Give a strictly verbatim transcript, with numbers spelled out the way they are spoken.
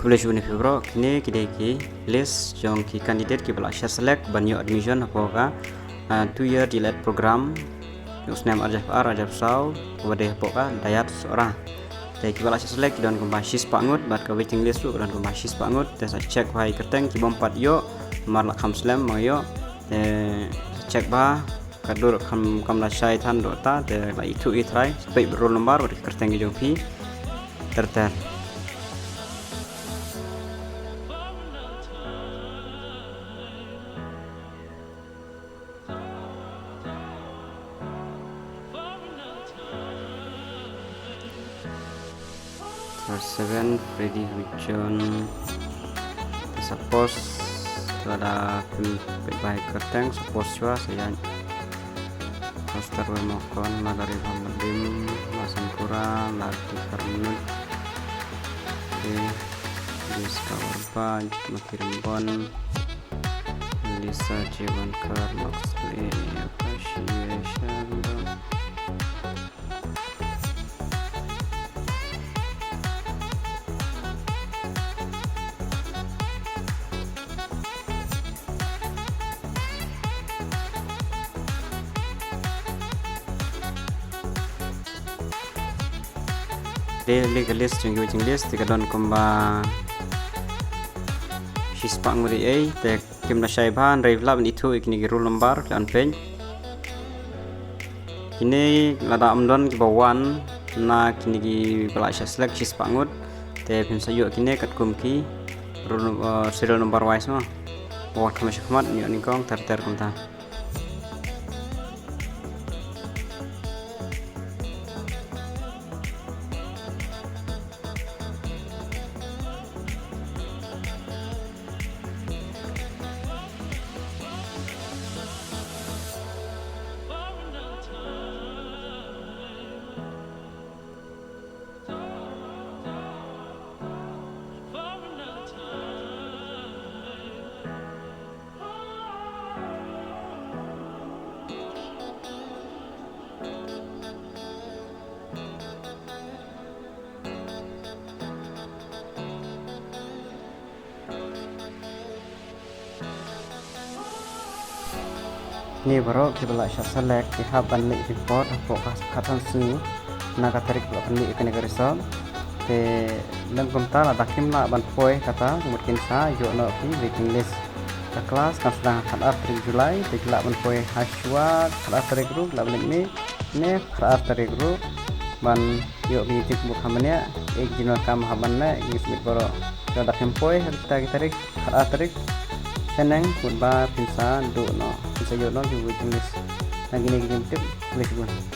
Khublei shibun ïa phi baroh, kine ki dei ki list jong ki candidate kiba la shah select ban ïoh admission hapoh ka, ah, two year D.El.Ed program jong u snem arhajar arphew ar arhajar arphew saw, kaba dei hapoh ka Dayat Sohra. Te kiba la shah select ki don kumba shispah ngut, bad ka waiting list ruh ka don kumba shispah ngut. Te sa check bha ïa ki kyrteng, ki bym pat ïoh namar la kham slem ba ïoh. Te sa check bha, ka dur kam, kam la shai than dur ta, te la ithuh ïa trai, sa peit roll number bad ki kyrteng ki jong phi ter ter. Number seven, Freddy Hujon. Sa post, lada phi peit bha ïa ki kyrteng, sa post shuwa, sa ïaid. Poster Wemokon, Lada Ribham Nadim, Masankura, Lada Karnut. Okay. Discover Baj, Makirimbon, Lisa Jiwankar, Moxley, Akashi, Aisha, Te list, ka list jong ki waiting list te ka don kumba shispah ngut ei, te kim da shai bha, hynrei lah ban ithuh ïa kine ki roll number, khlem pyn. Kine lada ym don kiba wan na kine kiba la shah select shispah ngut, te phin sa ïoh kine katkum ki roll num-, eh, serial number wise mo. Ba wan khmat sha khmat, ïoh nyngkong ter ter kumta. Kine baroh kiba la shah select ki hap ban leit report hapoh ka khatsan sngi na ka tarik ba la pynmih ïa kane ka result. Te lym kumta lada kim lah ban poi kata, mut kin sa ïoh noh ki waiting list. Ka class kan sdang ha khatar tarik July, te ki lah ban poi ha shuwa khatar tarik ruh, lah ban leit mih ne khatar tarik ruh ban ïoh ki tip buk ha mane, ek jinor kam ha ban ne, ngi submit baroh. Lada kim poi ha kita ki tarik, khatar tarik, shaneng, mut ba phin sa duh noh, phin sa ïoh noh ki waiting list. Na kine ki jingtip, khublei shibun.